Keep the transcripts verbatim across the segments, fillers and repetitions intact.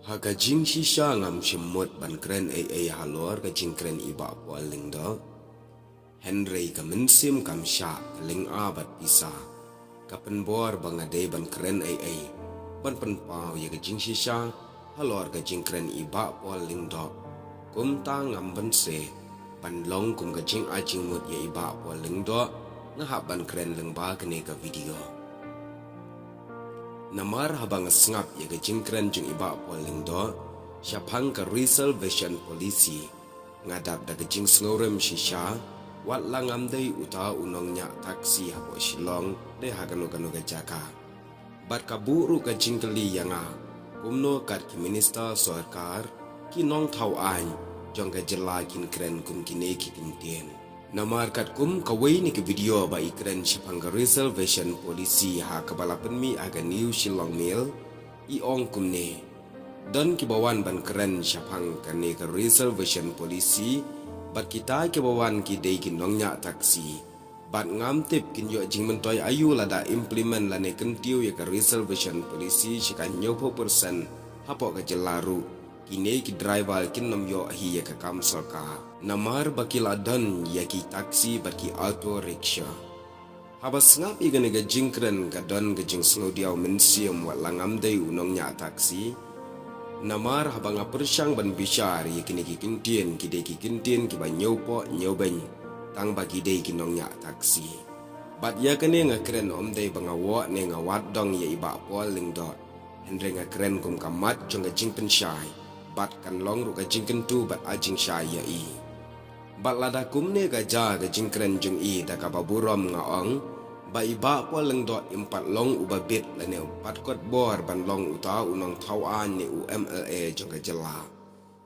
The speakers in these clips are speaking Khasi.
Ha ka jingshisha ngam shym mut ban kren ei ei halor ka jingkren i Bah Paul Lyngdoh. Hynrei ka mynsiem kam shah ka lynga bad pisa. Ka pynbor ba nga dei ban kren ei ei ban pynpaw ïa ka jingshisha halor ka jingkren i Bah Paul Lyngdoh. Kumta ngam banse ban long kum ka jingai jingmut ïa i Bah Paul Lyngdoh, nga hap ban kren lyngba kane ka video. Namar haba nga sngap ïa ka jingkren jong i Bah Paul Lyngdoh shaphang ka reservation policy, nga dap da ka jingsngewrem shisha, wat la ngam dei uta u nongñiah taxi hapoh Shillong, dei ha kano kano ka jaka. Bad ka buh ruh ka jingkylli ïa nga, kumno kat ki minister sorkar, ki nongthaw aiñ jong ka jylla kin kren kum kine ki kyntien. Namar katkum kawei na ki video ba i kren shaphang ka reservation policy ha kaba la pynmih ha ka New Shillong Mail, i ong kumne: Don kiba wan ban kren shaphang kane ka reservation policy, bad kita kiba wan ki dei ki nongñiah taxi. Bad ngam tip kin ïoh jingmyntoi aïu lada implement lane kyntiew ïa ka reservation policy sha ka hynñiewphew percent hapoh ka jylla ruh, kine ki driver kin nym ïoh hi ïa ka kam sorkar. Namar ba ki la don ïa ki taxi bad ki auto rickshaw. Haba sngap ïa kane ka jingkren ka don ka jingsngewdiaw mynsiem wat la ngam dei u nongñiah taxi. Namar haba nga pyrshang ban bishar ïa kine ki kyntien, ki dei ki kyntien kiba ñiewpoh ñiewbeiñ, tang ba ki dei ki nongñiah taxi. Bad ïa kane nga kren ym dei ba nga wad ne nga wad dong ïa i Bah Paul Lyngdoh, hynrei nga kren kum ka mat jong ka jingpynshai, bad kan long ruh ka jingkyntu bad ai jingshai ïa i. Bad lada kumne ka jia ka jingkren jong i, da kaba burom nga ong ba i Bah Paul Lyngdoh im pat long uba bit lane u pat kot bor ban long uta u nongthaw aiñ ne u M L A jong ka jylla.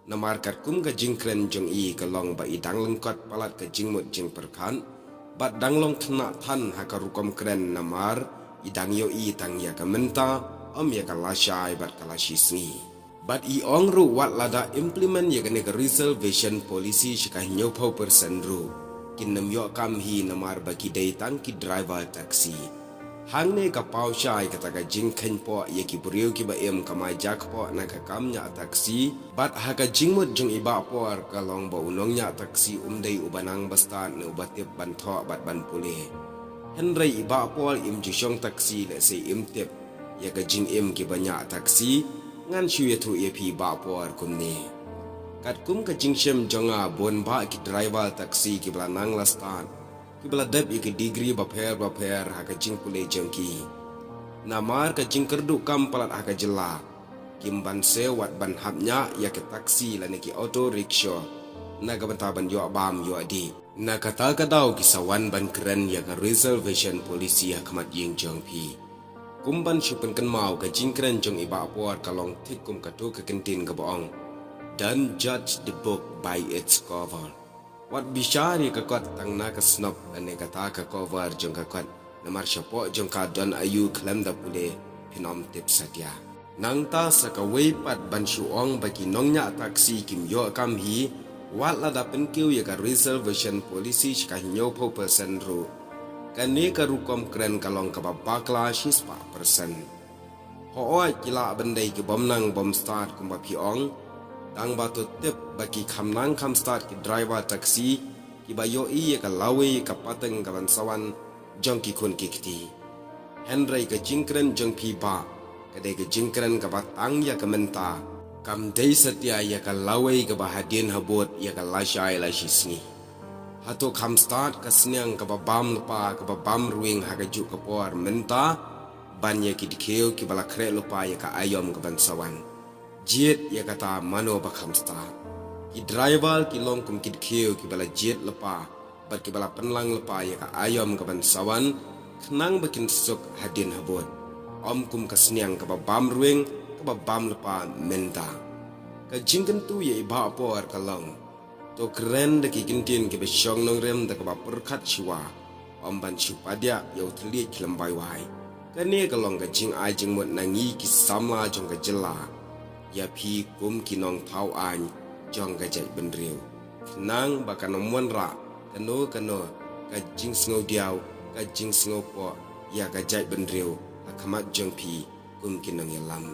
Namar katkum ka jingkren jong i ka long ba i dang lyngkot palat ka jingmut jingpyrkhat, bad dang long khynnah than ha ka rukom kren, namar i dang ïohi tang ïa ka mynta, ym ïa ka lashai bad ka lashisngi. Bad i ong ruh wat lada implement ïa kane ka reservation policy sha ka hynñiewphew percent ruh, kin nym ïoh kam hi namar ba ki dei tang ki driver taxi. Hangne ka paw shai kata ka jingkheiñpoh ïa ki briew kiba im kamai jakpoh na ka kam ñiah taxi. Bad ha ka jingmut jong i Bah Paul ka long ba u nongñiah taxi um dei uba nang ba stad ne uba tip ban thoh bad ban pule. Hynrei i Bah Paul im ju shong taxi lehse im tip ïa ka jingim kiba ñiah taxi. Ngan shu ïathuh ïa phi Bah Paul kumne. Katkum ka jingshem jong nga, bun bah ki driver taxi kiba la nang la stad, kiba la dep ïa ki degree bapher bapher ha ka jingpule jong ki. Namar ka jingkyrduh kam palat ha ka jylla, kim banse wat ban hap ñiah ïa ki taxi lane ki auto rickshaw na ka bynta ban ïoh bam ïoh dih. Na kata ka daw ki sa wan ban kren ïa ka reservation policy ha khmat ïing jong phi. Kum ban shu pynkynmaw, ka jingkren jong i Bah Paul ka long thik kum kato ka kyntien kaba ong, "Don't judge the book by its cover." Wat bishar ïa ka kot tang na ka snoh lane kata ka cover jong ka kot, namar shapoh jong ka don aïu khlem da pule phin ym tip satia. Nangta sa kawei pat ban shu ong ba ki nongñiah taxi kim ïoh kam hi, wat lada pynkiew ïa ka reservation policy sha ka hynñiewphew percent ruh, kane ka rukom kren ka long kaba bakla shispah percent. Hooid, ki lah ban dei ki bym nang bym stad kumba phi ong, tang ba to tip ba ki kham nang kham stad ki driver taxi kiba ïohi ïa ka lawei ka pateng ka ban sa wan jong ki khun ki kti. Hynrei ka jingkren jong phi bah, ka dei ka jingkren kaba tang ïa ka mynta, kam dei satia ïa ka lawei kaba hadien habud, ïa ka lashai lashisngi. Hato kham stad ka sniang kaba bam lypa, kaba bam rwiang ha kajuh ka por mynta ban ïa ki dkhiew kiba la khreh lypa ïa ka aïom ka ban sa wan? Jied ïa kata, mano ba kham stad? Ki driver ki long kum ki dkhiew kiba la jied lypa bad kiba la pynlang lypa ïa ka aïom ka ban sa wan, khnang ba kin suk hadien habud, ym kum ka sniang kaba bam rwiang, kaba bam lypa mynta. Ka jingkyntu ïa i Bah Paul ka long, to kren da ki kyntien kiba shong nongrim da kaba pyrkhat shuwa, ym ban shu padiah ïa u thylliej khlem bai wai. Kane ka long ka jingai jingmut na ngi ki samla jong ka jylla ïa phi kum ki nongthaw aiñ jong ka jaitbynriew, khnang ba kan ym wanrah kano kano ka jingsngewdiaw, ka jingsngewpoh ïa ka jaitbynriew ha khmat jong phi kum ki nongïalam.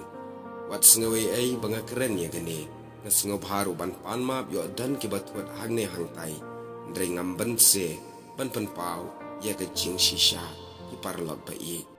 Wat sngewei ei ba nga kren ïa kane, nga sngewbha ruh ban pan map ïoh don kiba thut hangne hangtai. Hynrei ngam banse ban pynpaw ïa ka jingshisha, ki paralok ba ïeit.